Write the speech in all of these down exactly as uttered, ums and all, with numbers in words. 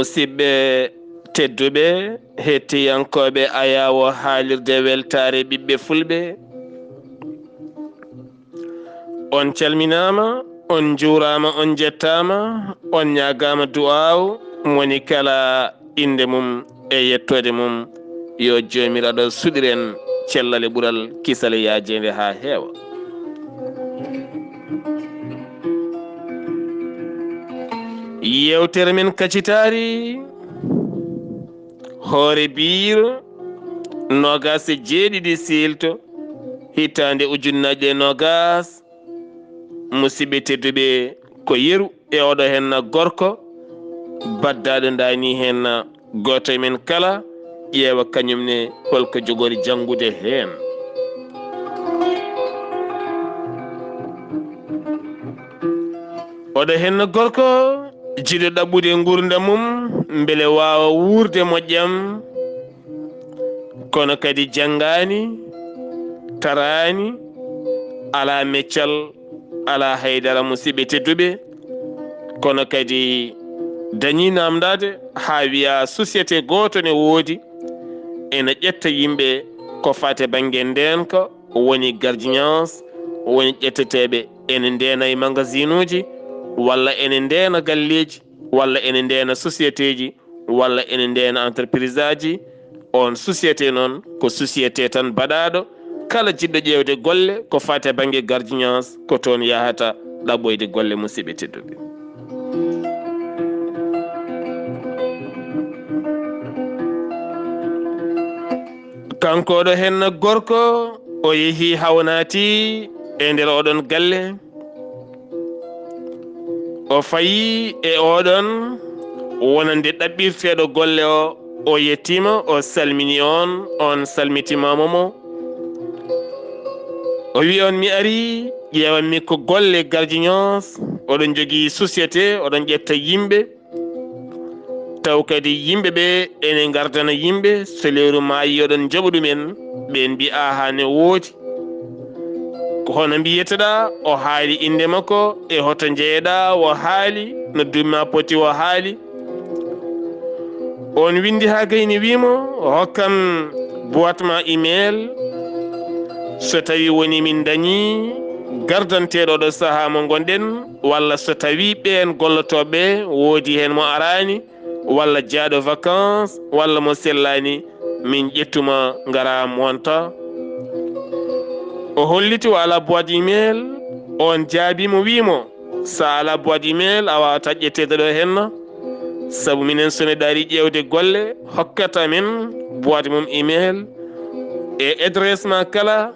Musidɓe tedduɓe, hettiyankooɓe ayaawo haalirde weltaare ɓiɓɓe fulɓe, on calminaama, on njuuraama, on njettaama, on ñaagaama du'aaw, moni kala innde mum e yettoode mum, yo Joomiraaɗo suɗir en cellal e ɓural, kisal e yaajeende haa heewa. Yeewtere men kacitaari, hoore biir noogaas e jeeɗiɗi siilto, hitaande ujunnaaje e noogaas. Musidɓe tedduɓe, ko yeru e oɗo henna gorko, baddaaɗo ndaani henna gooto e men kala, ƴeewa kañum ne holko jogori janngude heen. Oɗo henna gorko, jiɗo ɗaɓɓude nguurndam mum, mbele waawa wuurde moƴƴam, kono kadi janngaani, taraani, alaa meccal, alaa haydara, musidɓe tedduɓe, kono kadi dañii naamndaade haa wiyaa société gooto ne woodi, ena ƴetta yimɓe ko faati e bannge ndeenka, woni gardiennage, woni ƴetteteeɓe ene ndeena e magasinuuji, walla ene ndeena galleeji, walla ene ndeena sociétéji, walla ene ndeena entreprisaaji. On société noon ko société tan baɗaaɗo. Kala jiɗɗo ƴeewde golle ko faati e bannge gardiennage, ko toon yahata ɗaɓɓoyde golle, musidɓe tedduɓe. Kanko oɗo henna gorko, o yehi hawnaati e nder oɗon galle. O fayi e oɗon wonande ɗaɓɓirteeɗo golle o, o yettiima, o salmini on, on salmitimaama mo. O wi on, "Mi ari, ƴeewanmi ko golle gardiennage, oɗon njogii société, oɗon ƴetta yimɓe." Taw kadi yimɓe ɓe ene ngardana yimɓe, so lewru maayi oɗon njaɓa ɗumen, ɓeen mbi, "Aaha, ne woodi." Ko hono mbiyeteɗaa, o haali innde makko, e hoto njeyeɗaa, o haali no duuɓi ma poti, o haali. On winndi haa gayni, wii mo, "Hokkam boîte ma email, so tawi woni min dañi gardanteeɗo ɗo sahaa mo ngonɗen, walla so tawi ɓeen gollotooɓe woodi heen mo araani, walla jaaɗo vacances, walla mo sellaani, min ƴettuma ngara monta." O holliti o alaa boîte email, on jaabii mo, wii mo, "Sa alaa boîte email, a waawataa ƴetteede ɗo henna. Sabu minen so ne daari ƴeewde golle, hokkata min boîte mum email e adresse ma kala.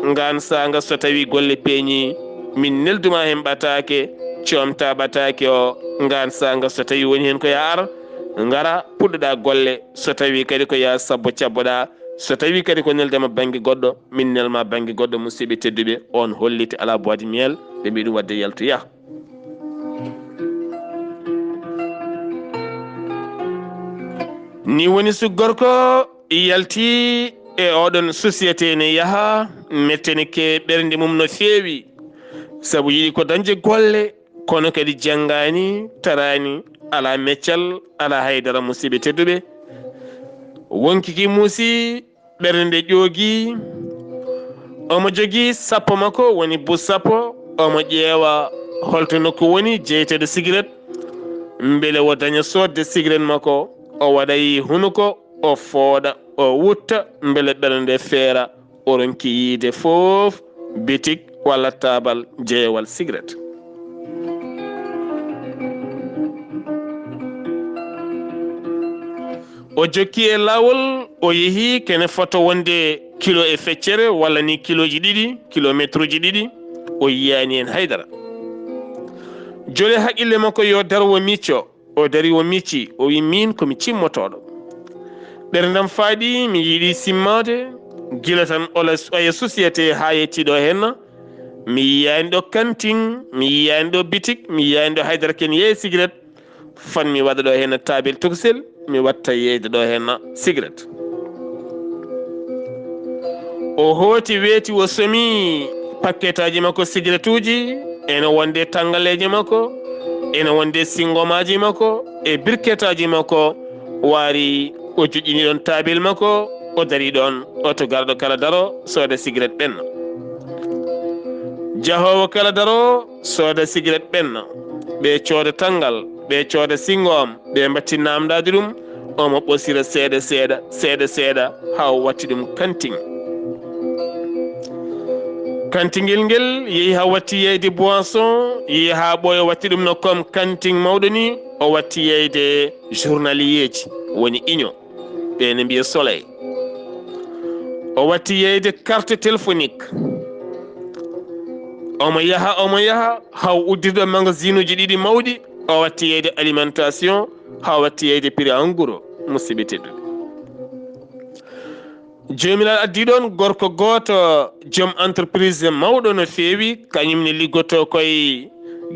Ngaan saanga so tawi golle peeñi, min nelduma heen ɓataake, coomta ɓataake o. Ngaan saanga so tawi woni heen ko ya ar, ngara puɗɗoɗa golle. So tawi kadi ko ya sabbo cabboɗa, so tawi kadi ko neldema bannge goɗɗo, min nelma bannge goɗɗo." Musidɓe tedduɓe, on holliti alaa boîte email, ɓe mbi ɗum wadde yaltu yah. Ni woni so gorko yalti e oɗon société ne yaha, mettenike ɓernde mum no feewi, sabu yiɗi ko dañde golle, kono kadi janngaani, taraani, alaa meccal, alaa haydara, musidɓe tedduɓe. Wonkiki muusi, ɓernde nde ƴoogi, omo jogii sappo makko, woni bus sappo, omo ƴeewa holto nokku woni jeyteeɗo sigaret, mbele o daña soodde sigaret makko, o waɗa e hunuko, o fooɗa, o wutta, mbele ɓernde nde feera, o ronki yiide fof bitik walla taabal jeyewal sigaret. O jokki e laawol, o yehi kene foto wonde kilo e feccere, walla ni kilooji ɗiɗi, kilometruji ɗiɗi, o yiyaani heen haydara. Jole haqqille makko yo dar, o micco, o dari, o micci, o wi, "Miin ko mi cimmotooɗo. Ɓerndam faaɗi, mi yiɗi simmaade, gila tan ola, oya société haa yetti ɗo henna, mi yiyaani ɗo kantin, mi yiyaani ɗo bitik, mi yiyaani ɗo haydara ken yeeya sigaret." Fat mi waɗa ɗo henna taabel toksel, mi watta yeeyde ɗo henna sigaret. O hooti, weeti, o somi pakketaaji makko sigaretuuji, ene wonde tanngaleeje makko, Ene wonde singomaaji makko e birketaaji makko, waari o joƴƴini ɗon taabil makko, o dari ɗon, oto garɗo kala daro, sooda sigaret ɓenna. Jahoowo kala daro, sooda sigaret ɓenna. Ɓe cooda tanngal, ɓe cooda singoom, ɓe mbatti naamndaade ɗum, omo ɓosira seeɗa seeɗa, seeɗa seeɗa, haa o watti ɗum kantin. Kantingel ngel yehi haa watti yeyde boisson, yehi haa ɓooya watti ɗum no comme kantin mawɗo ni, o watti yeyde journalier ji, woni union, ɓe ne mbiya Soleil. O watti yeyde carte téléphonique. Omo yaha, omo yaha, haa o uddiri ɗo magasinuuji ɗiɗi mawɗi, o watti yeyde alimentation, haa o watti yeyde prix en gros, musidɓe tedduɓe. Joomiraaɗo addi ɗon gorko gooto, joom entreprise mawɗo no feewi, kañum ne liggotoo koye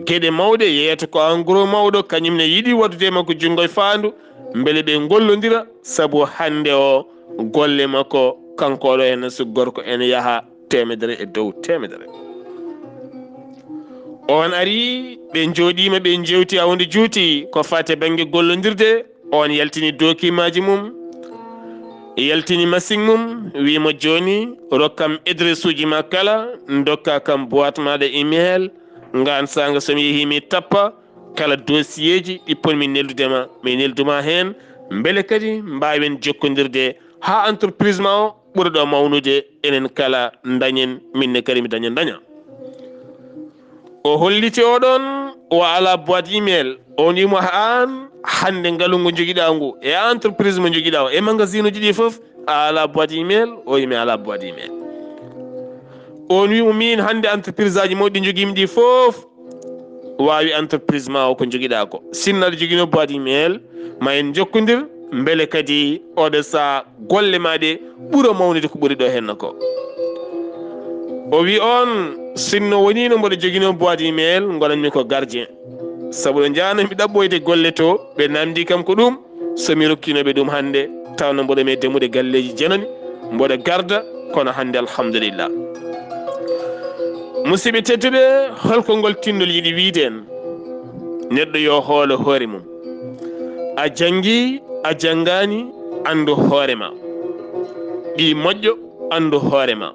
geɗe mawɗe, yeeyata ko en gros mawɗo, kañum ne yiɗi waɗude e makko junngo e faandu, mbele ɓe ngollondira, sabu hannde o golle makko, kanko oɗo henna so gorko ene yaha teemedere e dow teemedere. On ari, ɓe njooɗiima, ɓe njeewti haa wonde juuti ko faati e bannge gollondirde. On yaltini dookimaaji mum, yaltini masiŋ mum, wi'i mo, "Jooni, rokkam adresse uji ma kala, ndokka kam boîte maaɗa email, ngaan saanga so mi yehii mi tappa kala dossier ji ɗi potmi neldude ma, mi neldu ma heen, mbele kadi mbaawen jokkondirde haa entreprise ma o ɓura ɗo mawnude, enen kala ndañen, min ne kadi mi daña, ndaña." O holliti oɗon, o alaa boîte email. On wi'i mo, "Aan, hannde ngalu ngu njogiɗaa ngu, e entreprise mo njogiɗaa o, e magasinuuji ɗi fof, a alaa boîte email?" O wi'i, "Mi alaa boîte email." On wi'i mo, "Miin, hannde entreprise aji mawɗi njogiimi ɗi fof, waawi entreprise ma o ko njogiɗaa ko. Sinno aɗa joginoo boîte email, ma en njokkondir, mbele kadi oɗo sahaa golle ma ɗe ɓura mawnude ko ɓuri ɗo henna ko." O wi'i on, "Sinno woniino mboɗo joginoo boîte email, ngonanmi ko gardien. Sabu ɗo njaananmi ɗaɓɓoyde golle to, ɓe naamndii kam ko ɗum, so mi rokkiino ɓe ɗum hannde, tawno mboɗo mi e demude galleeji janani, mboɗo garda, kono hannde alhamdulillah." Musidɓe tedduɓe, holko ngol tinndol yiɗi wiide en? Neɗɗo yo hoolo hoore mum. A janngi, a janngaani, anndu hoore ma. Ɓii moƴƴo, anndu hoore ma.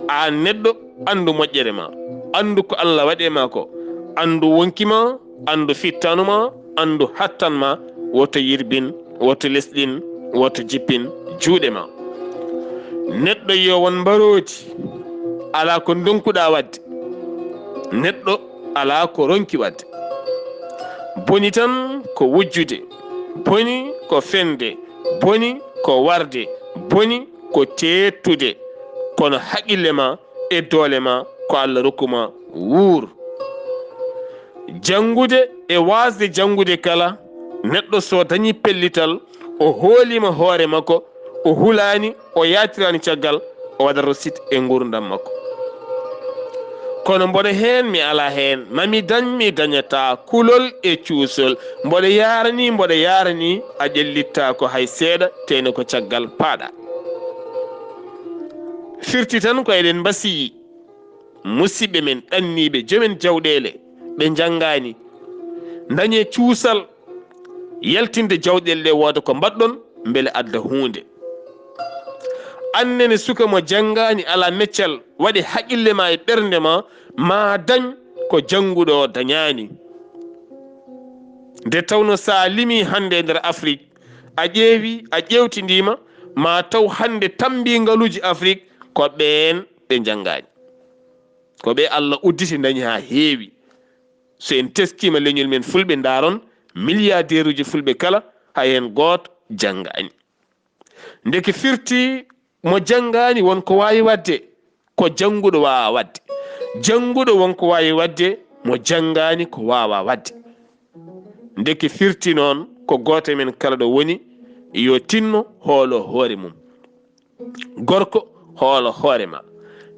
Aan neɗɗo, anndu moƴƴere ma. Anndu ko Allah waɗi e ma ko. Anndu wonki ma, anndu fittanu ma, anndu hattan ma. Woto yirbin, woto lesɗin, woto jippin juuɗe ma. Neɗɗo yo won mbaroodi, alaa ko ndonkuɗaa waɗde. Neɗɗo alaa ko ronki waɗde. Boni tan ko wujjude, boni ko fende, boni ko warde, boni ko teettude. Kono haqqille ma e doole ma ko Allah rokku ma, wuur. Janngude e waasde janngude kala, neɗɗo so dañi pellital, o hooliima hoore makko, o hulaani, o yaatiraani caggal, o waɗat rosit e nguurndam makko. Kono mboɗo heen, mi alaa heen, ma mi dañ, mi dañataa, kulol e cuusol, mboɗo yaarani, mboɗo yaarani, a ƴellittaako hay seeɗa, teyno ko caggal paaɗa. Firti tan ko eɗen mbasiyi. Musidɓe men ɗanniiɓe, joomen jawɗeele, ɓe njanngaani, ndañee cuusal yaltinde jawɗeele ɗe, wooda ko mbaɗɗon mbele adda huunde. Aan nene suka mo janngaani, alaa meccal, waɗe haqqille ma e ɓernde ma, ma dañ ko jannguɗo o dañaani. Nde tawno so a limii hannde e nder Afrik, a ƴeewi, a ƴeewtindiima, ma taw hannde tammbii ngaluuji Afrik ko ɓeen ɓe njanngaani. Ko ɓe Allah udditi ndañi haa heewi. So en teskiima leñol men fulɓe, ndaaron milliardaire'uji fulɓe kala, hay heen gooto janngaani. Ndeke firti mo janngaani won ko waawi waɗde, ko jannguɗo waawaa waɗde. Jannguɗo won ko waawi waɗde, mo janngaani ko waawaa waɗde. Ndeke firti noon ko gooto e men kala ɗo woni, yo tinno hoolo hoore mum. Gorko, hoolo hoore ma.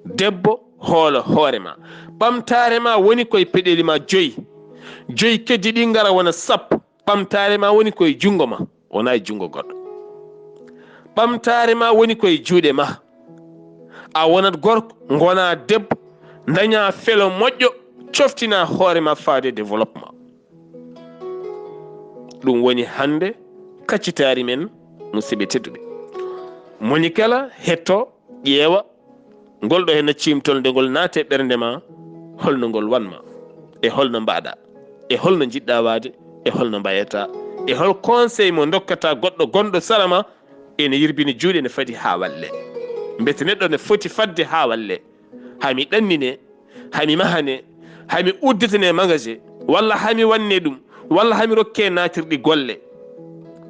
Debbo, hoolo hoore ma. Ɓamtaare ma woni koye peɗeeli ma joyi. Joyi keddi ɗi ngara wona sappo. Ɓamtaare ma woni koye junngo ma, wonaa e junngo goɗɗo. Ɓamtaare ma woni koye juuɗe ma. A wonat gorko, ngonaa debbo, ndañaa felo moƴƴo, coftinaa hoore ma faade développement. Ɗum woni hannde kaccitaari men, musidɓe tedduɓe. Moni kala hetto, ƴeewa ngol ɗo henna ciimtol, nde ngol naate ɓernde ma. Holno ngol wanma? E holno mbaɗa? E holno njiɗɗa waade? E holno mbayata? E hol conseil mo dokkata goɗɗo gonɗo sara ma? Ene yirbini juuɗe, ne fadi haa walle. Mbete neɗɗo ne foti fadde haa walle. Hami ɗannine, hami mahane, hami udditane magasin, walla hami wanne ɗum, walla hami rokke naatirɗi golle.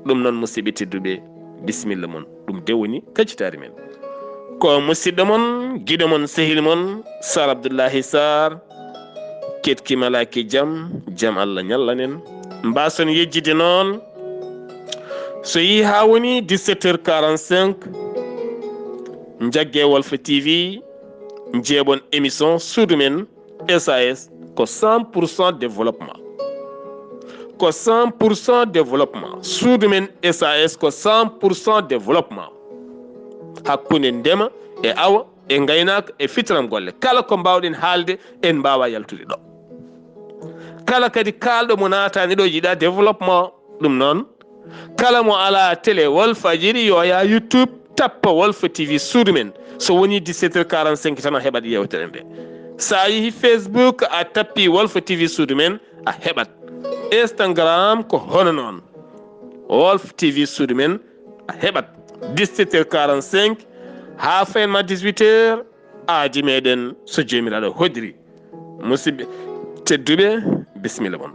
Ɗum noon, musidɓe tedduɓe, bisimilla mon. Ɗum de woni kaccitaari men. Ko musidɗo mon, giɗo mon, sehil mon, Sar Abdullahi Sar, keɗki malaaki jam, jam Allah ñallanen. Mbason yejjide noon, so yii haa woni dix-sept heures quarante-cinq, njagge Walf T V, njeeɓon émission suudu men, S A S ko cent pour cent développement. Ko cent pour cent développement. Suudu men S A S ko cent pour cent développement. Hakkunde ndema e awa e ngaynaaka e fitnam golle. Kala ko mbaawɗen haalde, en mbaawa yaltude ɗo. Kala kadi kaalɗo mo naataani ɗo, yiɗa développement. Ɗum noon, kala mo alaa télé Walfadjri, yo yaa YouTube, tappa Walf T V suudu men. So wonii dix-sept heures quarante-cinq tan, a heɓat yeewtere nde. So a yehi Facebook, a tappi Walf T V suudu men, a heɓat. Instagram ko hono noon. Walf T V suudu men, a heɓat. Dix-sept heures quarante-cinq haa fayin ma dix-huit heures, aadi meɗen, so Joomiraaɗo hoddiri. Musidɓe tedduɓe, bisimilla mon.